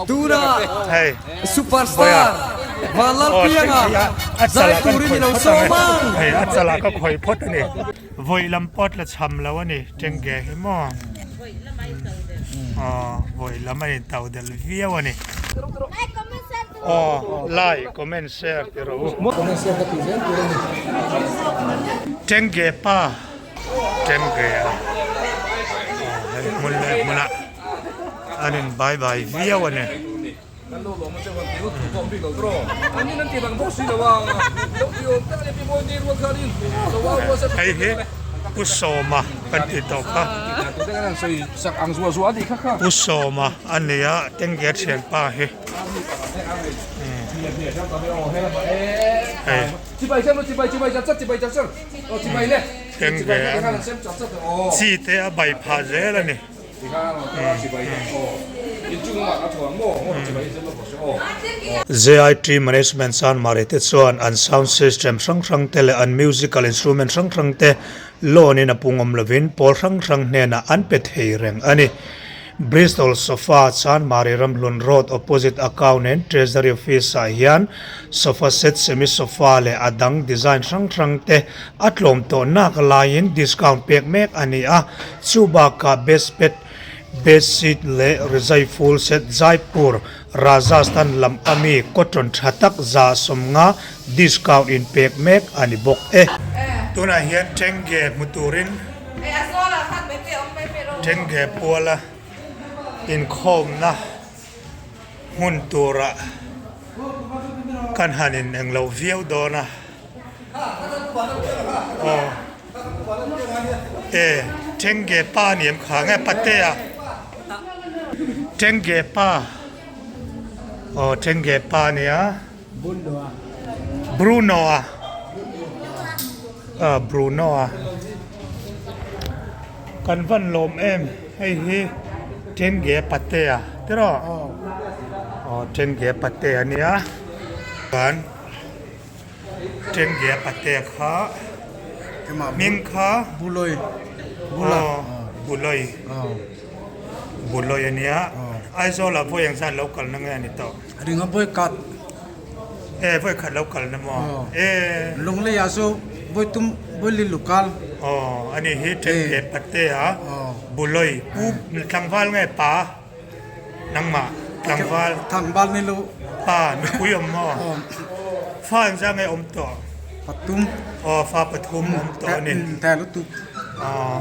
Tuna Hei superstar Vanlalpianga zai turin i lo sawm ang. Hei a chalah ka khawih phawt a ni. Vawi lam pawh tla cham lo a ni Tengge hi maw. Aw vawi lam a into del viau a ni. Aw like comment share ti rawh u. Tengge pa Tengge a aw hei hmun leh hmunah an in bye bye viau a ni. Hei hi Pu Sawma kan tih tawh kha Pu Sawma a ni a Tengge thianpa hi. Tengge chi te a bai phah zel a ni. JIT Management Chanmari te chuan an sound system hrang hrang te leh an musical instrument hrang hrang te loan in a pungawm lovin pawl hrang hrang hnenah an pe thei reng a ni. Bristol Sofa Chanmari Ramhlun Road opposite Account and Treasury Office ah hian sofa set, semi sofa leh a dang design hrang hrang te a tlawm tawh nak laiin discount pek mek a ni a, chu bakah best bed, bed sheet leh rizai full set Jaipur, Rajasthan lam ami cotton tha tak 150 discount in pek mek a ni bawk e. Tunah hian Tengge hmu turin Tengge puala inkhawmna hmun turah kan han in englo viau dawn a. Aw e Tengge pa ni em kha nge Patea Tengge pa aw Tengge pa nia. Bruno a ah Bruno a kan van lawm em hei hi Tengge Patea tiraw aw Tengge Patea a nia chuan Tengge Patea kha hming kha aw Buloi Buloi a nia Aizawl ah vawi engzat lo kalna nge a ni tawh. Ringa vawi khat. E vawi khat lo kal na maw? E. Lunglei ah chu vawi tum vawi li lu kal. Aw ani hi then ke pate a Buloi pu tlangval nge pa nangmah tlangval. Tlangval ni lu. Pa mipui awm maw? Fa engzah nge awm tawh? Pathum. Aw fa pathum awm tawh a ni. Tha lutuk. Aw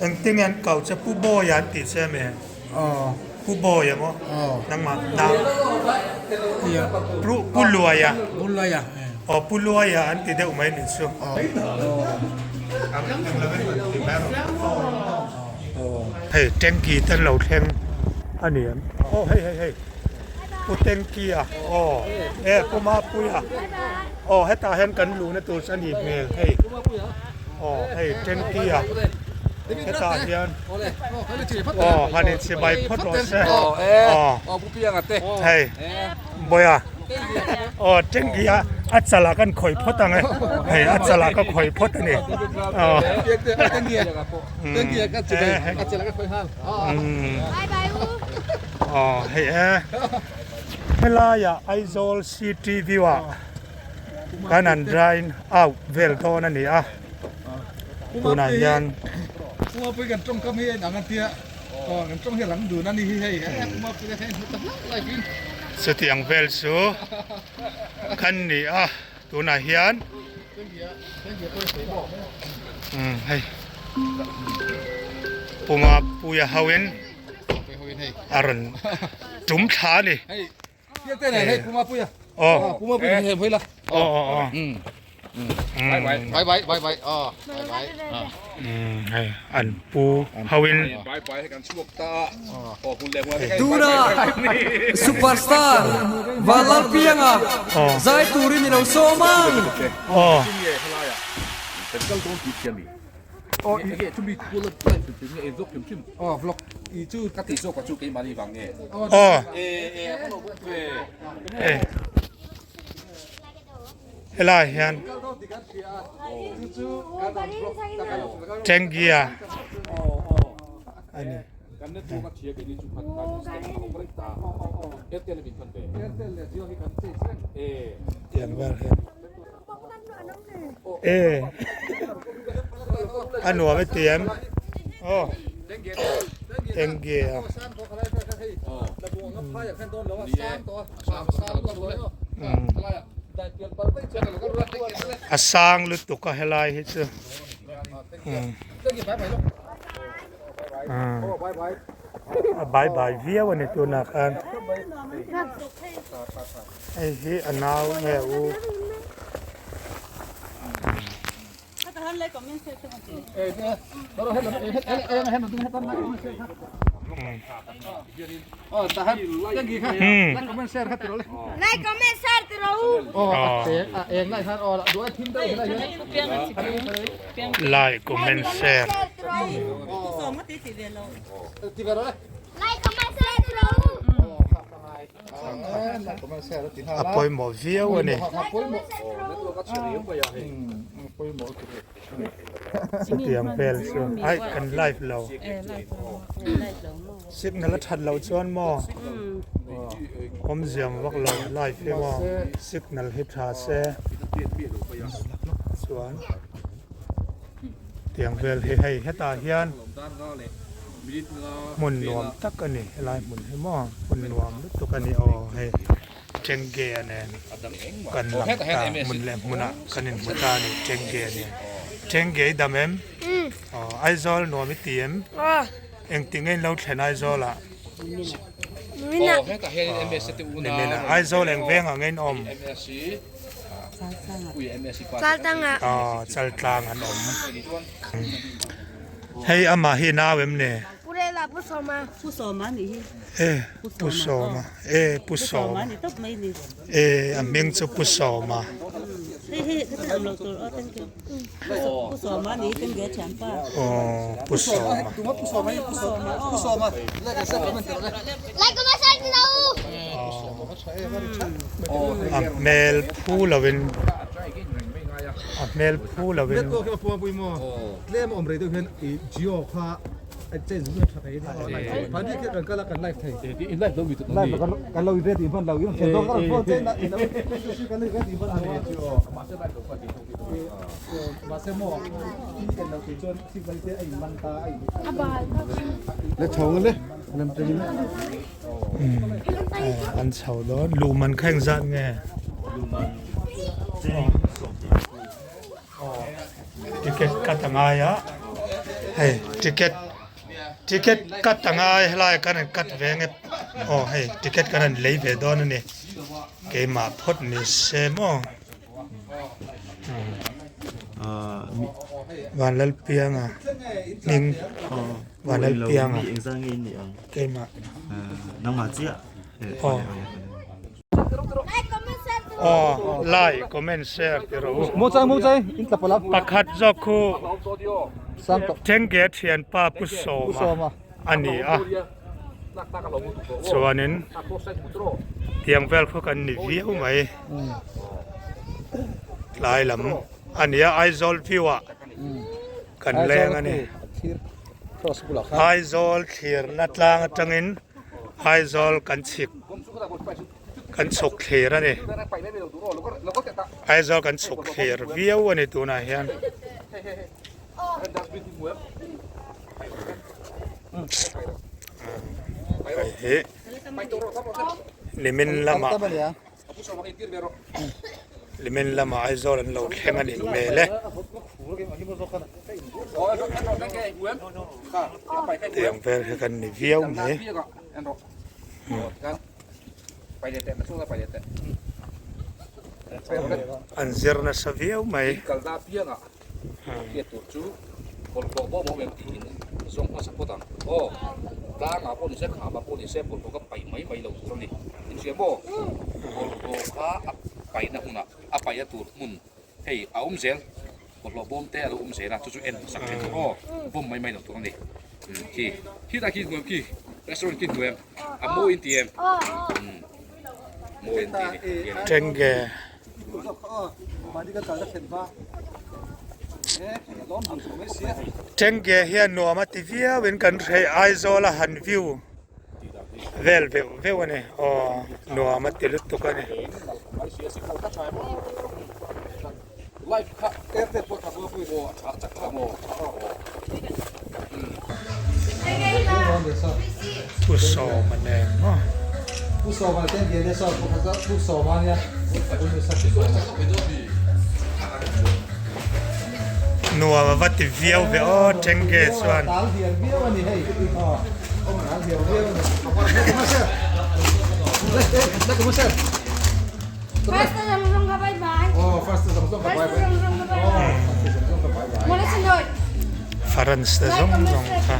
engtin nge an kau che Pu Bawia an tih che ami? Pu Bawia maw? Nangmah nang Pu Luaia. Pu Luaia. Aw Pu Luaia an ti deuh mai nih chu. Hei tanky te an lo thleng a ni em? Aw hei hei hei Pu Tanky a aw e Pu Mapuia aw hetah hian kan luhna tur chu a nih hmel hei aw hei tanky a. Hetah hian aw han inchibai phawt rawh se aw hei Bawiha aw Tenggi a a chalah kan khawih phawt ang e hei a chalah ka khawih phawt a ni aw aw hei e helaiah Aizawl city view ah kan han dine out vel dawn a ni a. Tunah hian Kumapui kan tawngkam hi a inang a tia aw kan tawng hi a rang dun a ni hi hei Kumapui ka hei hmu ta hlauh lai hi. Chutiang vel chu kan ni a tunah hian umm hei Pumapuia ho in a rawn tum thla a ni. Hei an pu ho in Tuna superstar Vanlalpianga zai turin i lo sawm ang. Aw i nge chumi kul a live hrim hrim nge i vlog hrim hrim aw vlog i chu ka tih zawk ah chu keimahni vang nge aw e e a lo bawk ve e helai hian Tenggia ani. Tiang vel hian e a nuam e ti em aw eng ge a a sang lutuk a helai hi chu a bai bai viau a ni tunah khan hei hi a nau nge u. Like comment share. A pawimawh viau a ni. Chutiang vel chu ai kan live lo. Signal a that loh chuan maw awmziam vak lo live hi maw signal hi tha se chuan tiang vel hi hei hetah hian hmun nuam tak a ni helai hmun hi maw hmun nuam lutuk a ni aw hei Tengge a nen kan lang ta hmun leh hmunah kan inhmu ta a ni Tengge nen Tengge i dam em aw Aizawl nuam i ti em engti nge in lo thlen Aizawl ah nimin ah Aizawl eng veng ah nge in awm aw Chaltlang an awm hei amah hi nau em ni. E Pu Sawma e Pu Sawma e a hming chu Pu Sawma. Aw Pu Sawma. A hmel phu lovin a hmel phu lovin. An chho dawn luhman kha engzat nge ticket cut a ngai a hei ticket ticket cut a ngai helai kan han cut ve nge aw hei ticket kan han lei ve dawn a ni keimah phawt ni se maw Vanlalpianga hming Vanlalpianga keimah aw. Aw like comment share ti rawh u. Pakhat zawk khu Tengge thianpa Pu Sawma a ni a chuanin tiang vel khu kan ni viau mai tlai lam a ni a Aizawl view ah kan leng a ni Aizawl thlirna tlang atangin Aizawl kan chhip kan chhuk thlir a ni Aizawl kan chhuk thlir viau a ni tunah hian hei hi nimin lamah nimin lamah Aizawl an lo thleng a nih hmel e. Tiang vel hi kan ni viau mai. An zir nasa viau mai. Hei a awm zel bawlhhlawh bawm te a lo awm zel a chu chu en hmasak thin tur aw bawm mai mai lo tur a ni khi khitah khi hnuai khi restaurant khi hnuai a mawi in ti em mawi in ti ni Tengge Tengge hian nuam a ti viau in kan hreh Aizawl a han view. Vel veuh veuh a ni. Aw nuam a ti lutuk a ni. Pu Sawma nen maw. Nuam a va ti viau ve aw Tengge chuan. Farans te zawng zawng kha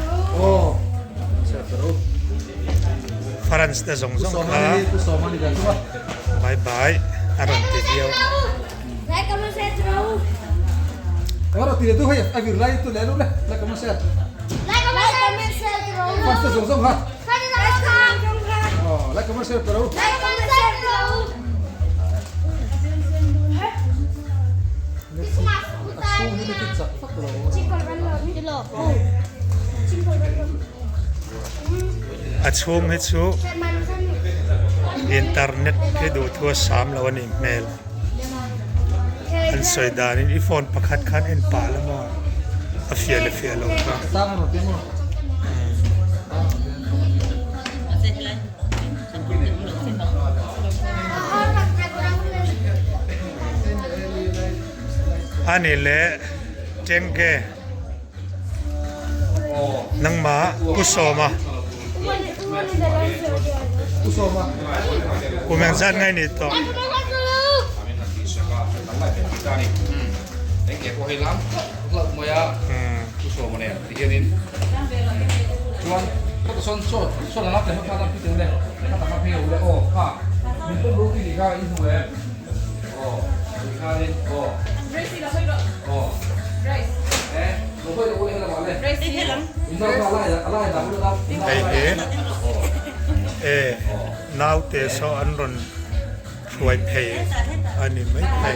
Farans te zawng zawng kha bye bye a rawn ti viau. A chhung hi chu internet hi duhthu a sam lo a nih hmel. An sawi danin i phone pakhat khan en pah la maw a fiah leh fiah lo kha. Ani leh Tengge nangmah Pu Sawma kum engzat ngai ni tawh. Hei hi e naute saw an rawn hruai phei a ni mai thei.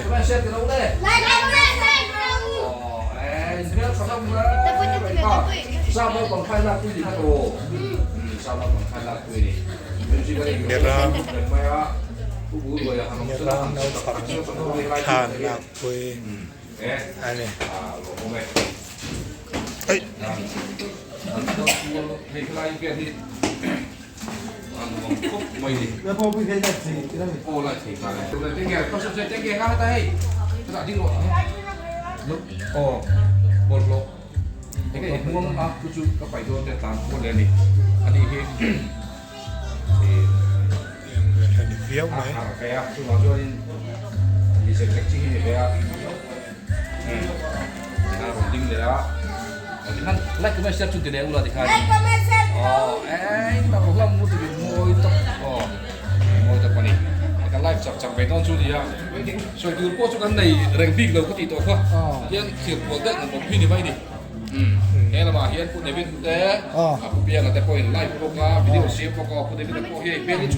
Miram miram naupang thlan lakpui a ni. Viau mai.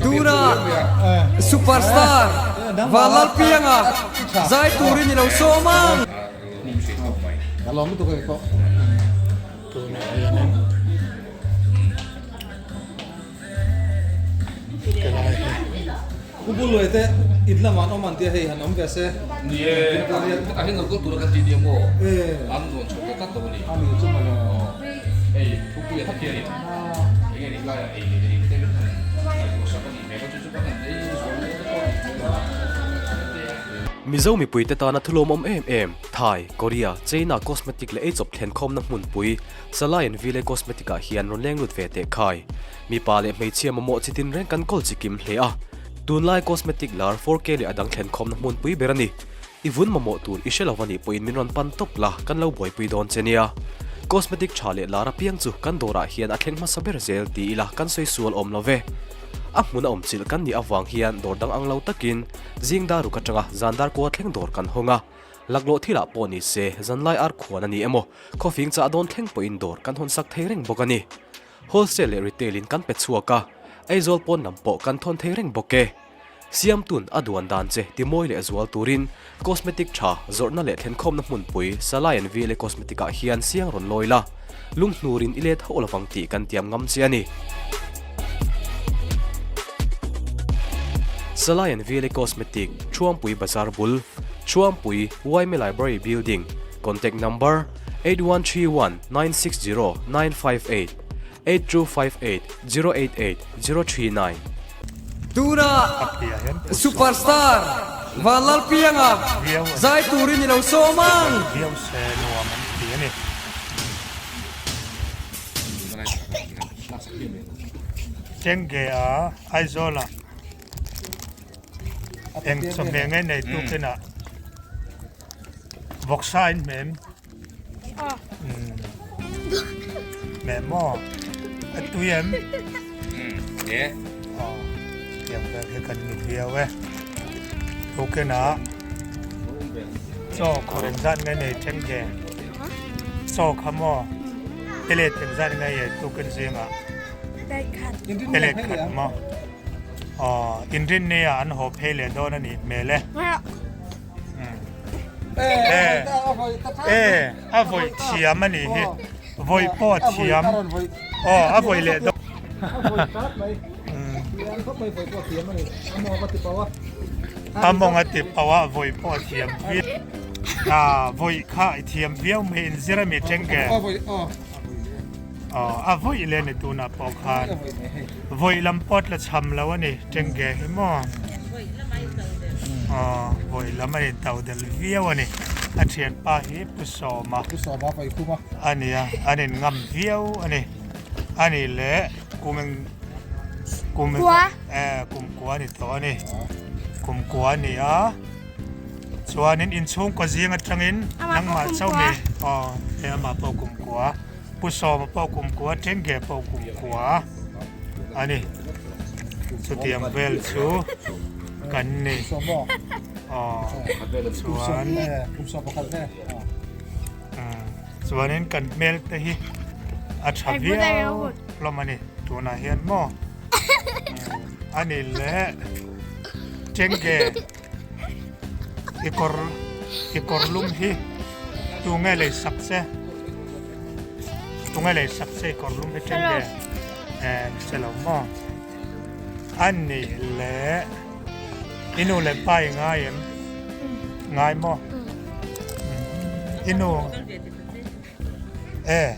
Tuna superstar Vanlalpianga zai turin i lo sawm ang. Tunah hianin helai hi. Pu Buluai te in lamah an awm an tia hei han awm ve se. Ni e, a hi lo kal tura kan ti nia maw? An rawn chhuak ta tlat lo a ni. A ni chu mawle. Hei Pupuia tak hi a ni. Enge ni laiah ei leh ei te kan han ngaihtuah sak a nih hmel a, chu chu kan han ei zual leh te pawh a nih hmel a. Mizo mipuite tana thulawmawm em em, Thai, Korea, China cosmetic leh eichawp thlenkhawmna hmunpui, Salayan Ville Cosmetic ah hian rawn leng lut ve teh khai. Mipa leh hmeichhia mamawh chi tin reng kan kawl chi kim hle a. Tunlai cosmetic lar 4K leh a dang thlenkhawmna hmunpui ber a ni. I vun mamawh tur i hre lo a nih pawhin min rawn pan tawp la, kan lo buaipui dawn che nia. Cosmetic tha leh lar apiang chu kan dawrah hian a thleng hmasa ber zel ti ila kan sawi sual awm lo ve. A hmun a awm chilh kan nih avang hian dawr dang ang lo takin zing dar ruk atanga zan dar kua thleng dawr kan hawng a. Laklawh thilah pawh ni se zanlai ar khuan a ni emaw, khawfing chah dawn thleng pawhin dawr kan hawn sak thei reng bawk a ni. Wholesale leh retail in kan pe chhuak a, Aizawl pawn lam pawh kan thawn thei reng bawk e. Siamtun a duan dan che timawi leh zual turin cosmetic tha zawrhna leh thlenkhawmna hmunpui Salai and VLA Cosmetic ah hian siang rawn lawi la, lunghnurin i let hauh lovang tih kan tiam ngam che a ni. Salai and Vile Cosmetic, Thuampui Bazar bul, Thuampui, Yma Library Building, Contact Number, 8131 960 958, 8258 088 039. Tuna Superstar Vanlalpianga zai turin i lo sawm ang. Tengge a Aizawl ah eng chawhmeh nge nei tukin ah vawksa in hmeh em? Hmeh maw? A tui em? Aw tiang vel hi kan ni viau e. Tukin ah chaw khawr engzat nge nei Tengge? Chaw kha maw? Plate engzat nge ei tukin zingah? Plate khat maw? Aw, inrinni ah an haw phei leh dawn a nih hmel e. E, e, a vawi thiam a nih hi. Vawi pawh a thiam. Aw, a vawi leh dawn. A mawng a ti pau a, vawi pawh a thiam viau. Ah, vawi kha i thiam viau mai inzir a mi tengge. Aw, a vawi leh ni tunah pawh khan vawi lam pawh tla chham lo a ni tengge hi maw. Aw, vawi lam a into del viau a ni. A thianpa hi Pu Sawma a ni a, an inngam viau a ni. A nih leh kum eng kum eh kum kua a ni tawh a ni. Kum kua a ni a. Chuanin inchhungkaw zing atangin nangmah chauh mi aw he amah pawh kum kua Pu Sawma pawh kum kua Tengge pawh kum kua a ni. Chutiang vel chu kan ni aw chuan chuanin kan hmel te hi a tha viau hlawm a ni tunah hian maw a ni leh Tengge. I kawr i kawr lum hi tu nge lei sak che tu nge lei sak che i kawr lum hi then nge eh che lo maw a nih leh i nu leh pa i ngai em ngai maw i nu eh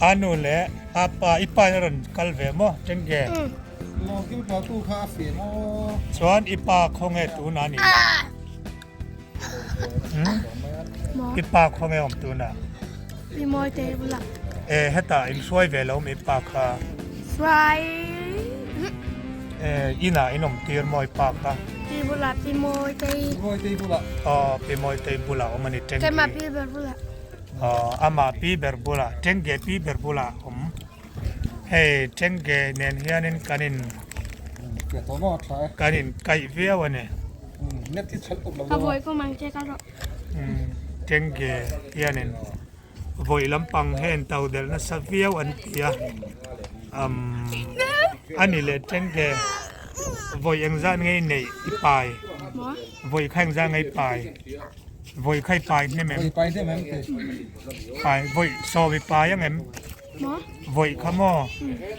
a nu leh a pa i pa in a rawn kal ve maw then nge. Chuan i pa khawnge tunah ni la? I pa khawnge awm tunah? Pi Mawite bulah. E hetah in hruai ve lo mi pa kha? Hruai. E inah in awm tir maw i pa kha? Pi bulah Pi Mawitei. Mawitei bulah. Aw Pi Mawitei bulah awm a ni Tengge. Keimah pi ber bulah. Aw amah pi ber bulah Tengge pi ber bulah awm. Hei Tengge nen hianin kan in kan in kaih viau a ni. Tengge hianin vawi lampang hian to delh nasa viau an ti a umm a ni leh Tengge vawi engzat nge i neih i pai vawi kha engzat nge i pai vawi kha i pai hnem em pai vawi sawm i pai ang em. Vawi kha maw?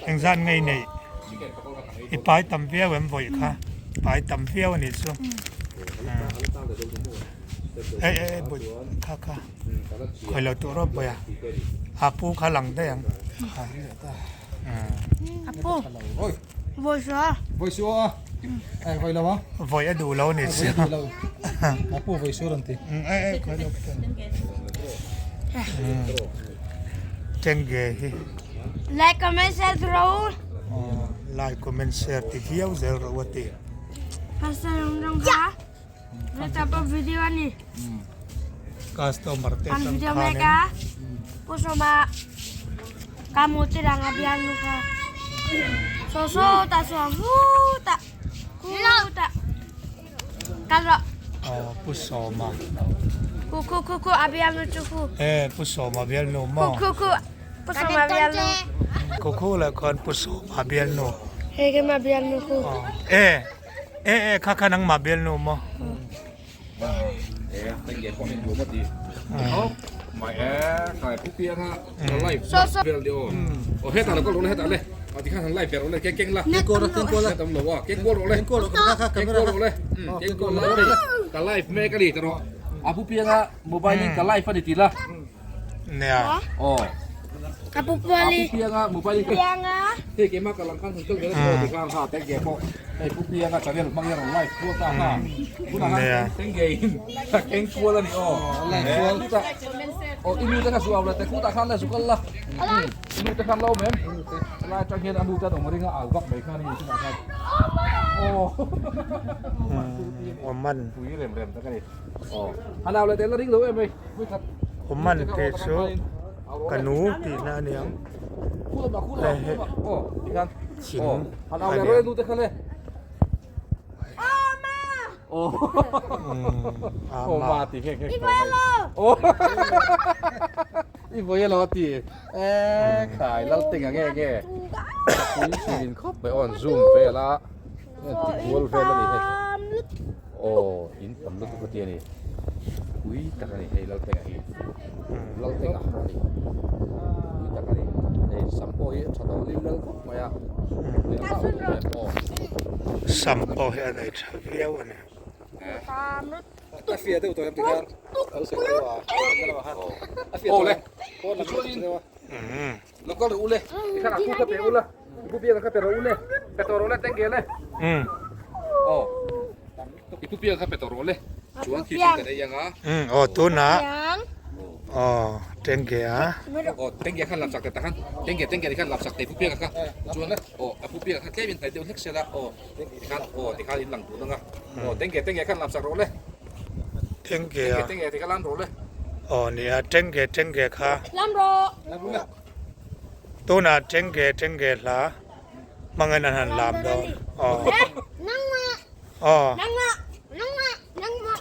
Engzat ngei neih? I pai tam viau em vawi kha? Pai tam viau a nih chu. Ei ei ei bawih kha kha khawi lo tur rawh bawih a. A pu kha lang daih ang. A pu vawi sua. Vawi sua a. Ei vawi lo a. Vawi a duh lo a nih chu. A pu vawi sua rawn ti. Ei ei khawi lo tur. Tengge hi. Like comment share ti rawh u. Like comment share ti viau zel rawh u a ti. Pastor rong rong kha Reta pa video ani. Customer te An tang video khanin. meka. Pusoma kamu tirang abian lu kha. So so ta so vu ta ku ta. Kal rawh. Aw Pu Sawma. Ku ku ku ku a bialnu chu ku. E Pu Sawma bialnu maw? Ku ku ku Pu Sawma bialnu. Ku ku lah khuan Pu Sawma bialnu. Hei keimah bialnu ku. E e e kha kha nangmah bialnu maw? A tikhan han live ve rawh le keng keng la. Keng kual rawh keng kual la. Net awm lo a keng kual rawh le. Keng kual rawh kha kha Keng camera kual kha. rawh le. Keng kual la hei ka live mek a ni tawh rawh. A pu pianga mobile in ka live a ni tih la. Nia. Aw. Ka pu puali. A pu pianga mobile in ka Pianga. Hei keimah ka lang khan han kal ve la tawh tikhan ha teng ge pawh hei pu pianga channel hmang hian rawn live kual ta kha. Tunah khan teng ge in ka keng kual a ni aw. Live kual. Aw i nu te kha zu au la te khutah khan la zu kal la. I nu te khan la awm em? Helai atang hian a nu te an awm ring a au vak mai khan a ni tunah khan. Aw. Awm man. Pui rem rem tak a ni. Aw. Han au leh teh la ring lo em hei. Vawikhat. Awm man tih chu ka nu tihna a niang. Hei hei. Thing a niang. Ama. I vawi alo a ti e khai lal teng ang nge nge pui thin khawp mai aw an zoom vel a heng ti kual vel a ni hei aw in tam lutuk a ti a ni pui tak a ni hei lal teng ah hi lal teng ah a ni pui tak a ni hei sam pawh hi a tha tawh lil lal khawp mai a aw sam pawh hi a nei tha viau a ni. A fia deuh tawh em tikhan a lo sawi deuh a a fia Aw le tawh em tichuanin lo kal rawh u le tikhan a khu ka pe ula i pu pianga kha pe rawh u le pe tawh rawh le tengge le aw i pu pianga kha pe tawh rawh le chuan khi thil kan ei anga aw tunah aw tengge a aw tengge khan lamsak teh takhan tengge tengge tikhan lamsak teh pu pianga kha chuan aw a pu pianga kha tlem in hnaih deuh hlek sela aw Tikhan aw tikhan in lang tun anga aw tengge tengge khan lam sak rawh le tengge tengge tengge tikhan lam rawh le aw nia tengge tengge kha lam rawh tunah tengge tengge hla hmangin an han lam dawn aw nangmah aw nangmah nangmah nangmah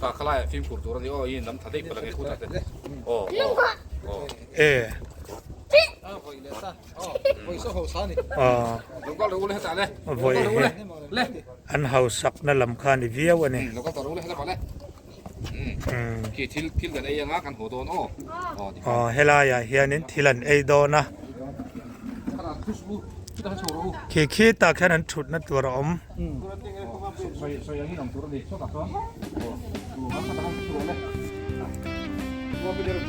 ka khalai fimkhur tur ani aw in lam tha daih palh ange khutah te aw aw aw e Vawi hi an hausakna lam kha a ni viau a ni. Aw helaiah hianin thil an ei dawn a khi khitah khian an thutna tur a awm.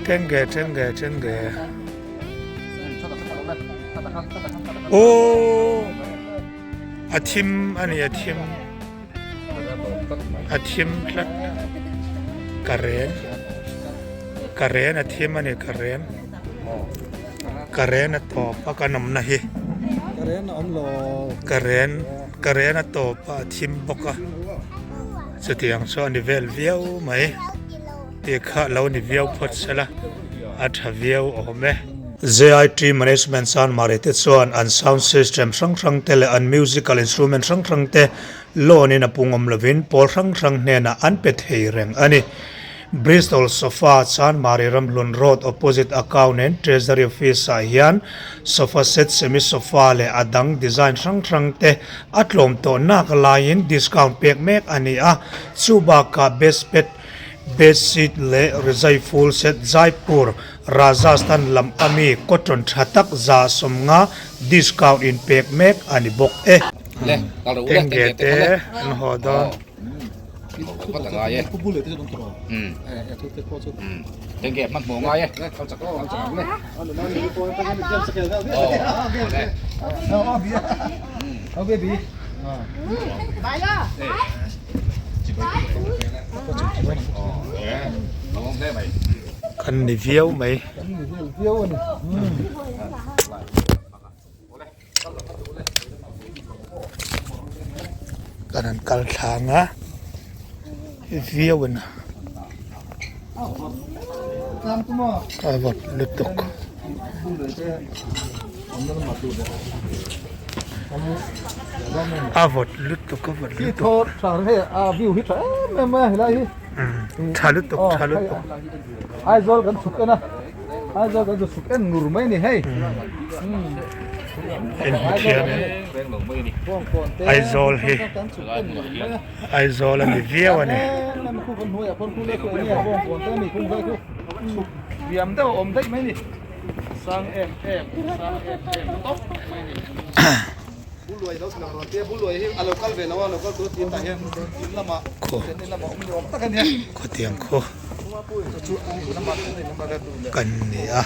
Tengge tengge tengge. Aw a thim a ni a thim a thim tlat ka ren ka ren a thim a ni ka ren ka ren a tawp a kan awmna hi ka ren ka ren a tawp a a thim bawk a chutiang chu a ni vel viau mai. Tih kha lo ni viau phawt sela a tha viau awm e. JIT Management Chanmari te chuan an sound system hrang hrang te leh an musical instrument hrang hrang te loan in a pung awm lovin pawl hrang hrang hnenah an pe thei reng a ni. Bristol Sofa Chanmari Ramhlun Road opposite Account and Treasury Office ah hian sofa set, semi sofa leh a dang design hrang hrang te a tlawm tawh nak laiin discount pek mek a ni a, chubakah best pet Bedsheet leh rizai full set Jaipur, Rajasthan lam ami cotton tha tak 150 discount in pek mek a ni bawk e. Tengge te an haw dawn. Kan ni viau mai. Kan han kal thlang a viau in a vawt lutuk. A vawt lutuk a vawt lutuk. Tha lutuk tha lutuk. Aizawl kan chhuk en a Aizawl kan chhuk en ngur mai ni hei. En hmu thiam em Aizawl hi Aizawl a ni viau a ni. Chhuk diam deuh a awm daih mai ni. Khawtiang khaw kan ni a.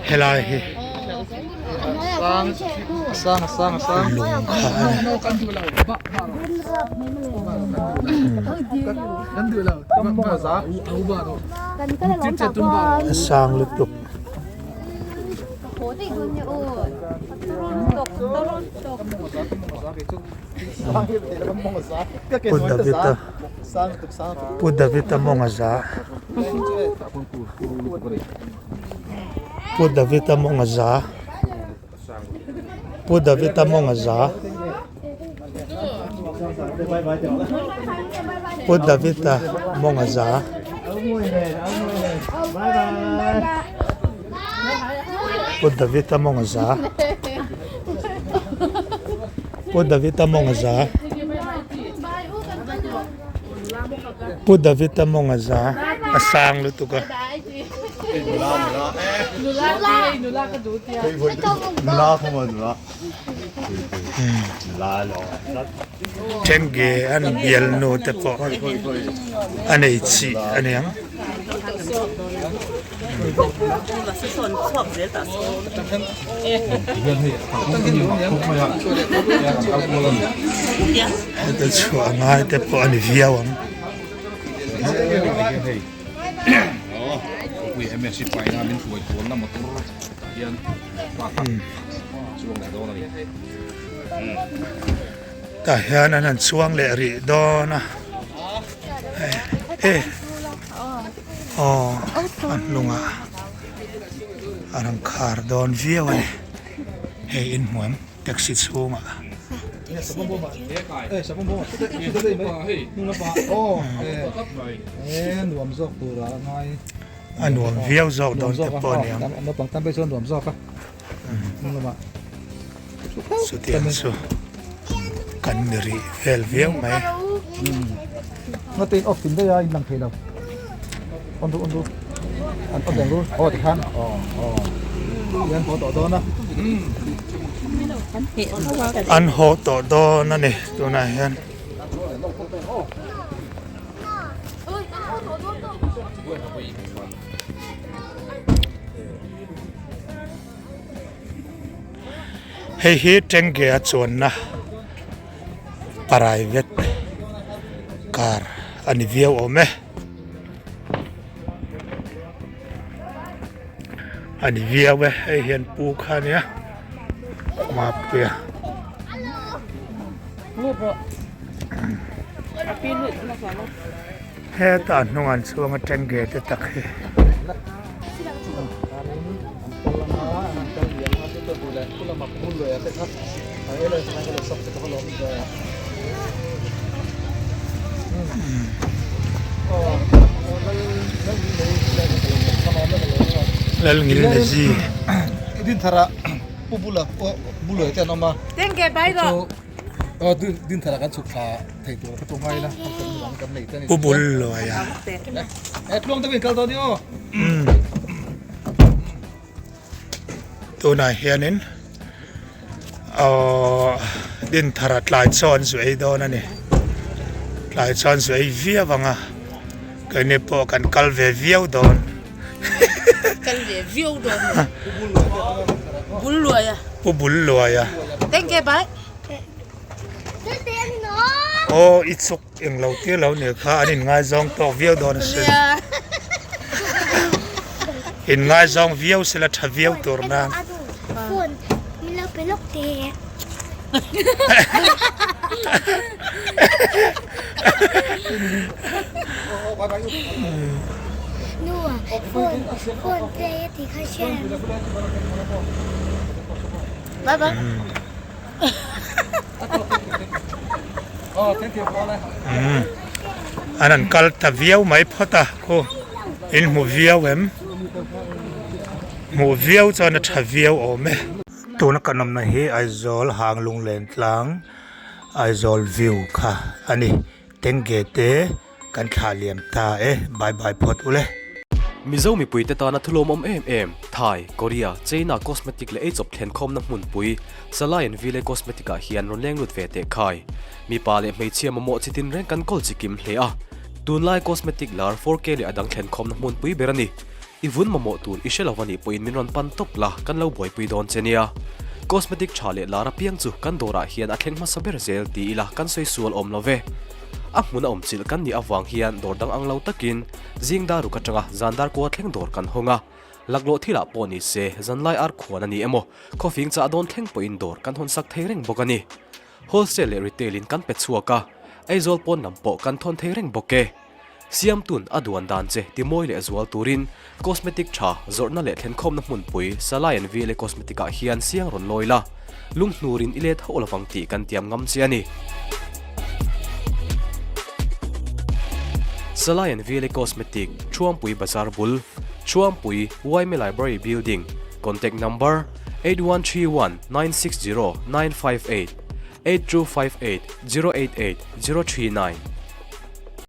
Helai hi lung kha a ni. A sang lutuk. Pu David-a Pu David-a mawng a za Pu David-a mawng a za Pu David-a mawng a za Pu David-a mawng a za. Pu David-a mawng a za. Pu David-a mawng a za. Pu David-a mawng a za a sang lutuk a. Tengge an bialnu te pawh a nei chih a niang. Heta chhuah ngai te pawh a ni viau ang. Tah hian an han chuang leh rih dawn a e aw a hnungah a rawn khar dawn viau a ni hei inhmuam taxi chhungah. A nuam viau zawk dawn te pawh a niang. Chutiang chu kan ni rih vel viau mai. An haw tawh dawn a ni tunah hian. Hei hi Tengge a chuanna private car a ni viau awm e a ni viau e hei hian pu kha a nia Mapuia. Hetah hnung an chhung a Tengge te tak hi. Lalngilnezi. Pu bul luaia. Tunah hianin aww Dinthara tlai chaw an zu ei dawn a ni. Tlai chaw an zu ei viau ang a, keini pawh kan kal ve viau dawn. Kal ve viau dawn. Bul luaia. Pu bul luaia. Thank you bye. Aw i chuk eng lo tir lo nih kha an in ngaizawng tawk viau dawn a sin. In ngaizawng viau sela tha viau tur nan. Phone min lo pe lawk teh. Nu phone phone play a tih kha hria em? Bye bye. An han kal ta viau mai phawt a khu in hmu viau em hmuh viau chuan a tha viau awm e. Tuna kan awmna hi Aizawl Hanglung Lentlang Aizawl view kha a ni. Tengge te kan thlah liam ta e, bye bye phawt ule. Mizo mipuite tana thulawmawm em em, Thai, Korea, China cosmetic leh eichawp thlenkhawmna hmunpui, Salai and Vile Cosmetic ah hian rawn leng lut ve teh khai. Mipa leh hmeichhia mamawh chi tin reng kan kawl chi kim hle a. Tunlai cosmetic lar 4K leh a dang thlenkhawmna hmunpui ber a ni. I vun mamawh tur i hre lo a nih pawhin min rawn pan tawp la, kan lo buaipui dawn che nia. Cosmetic tha leh lar apiang chu kan dawrah hian a thleng hmasa ber zel ti ila kan sawi sual awm lo ve. A hmun a awm chilh kan nih avang hian dawr dang ang lo takin zing dar ruk atanga zan dar kua thleng dawr kan hawng a. Laklawh thilah pawh ni se zanlai ar khuan a ni emaw khawfing chah dawn thleng pawhin dawr kan hawn sak thei reng bawk a ni. Wholesale leh retail in kan pe chhuak a, Aizawl pawn lam pawh kan thawn thei reng bawk e. Siamtun a duan dan che timawi leh zual turin cosmetic tha zawrhna leh thlenkhawmna hmunpui Salai and VLA Cosmetic ah hian siang rawn lawi la, lunghnurin i let hauh lovang tih kan tiam ngam che a ni. Salai and VLA Cosmetic, Thuampui Bazar bul, Thuampui, Yma Library Building, Contact Number, 8131 960 958, 8258 088 039.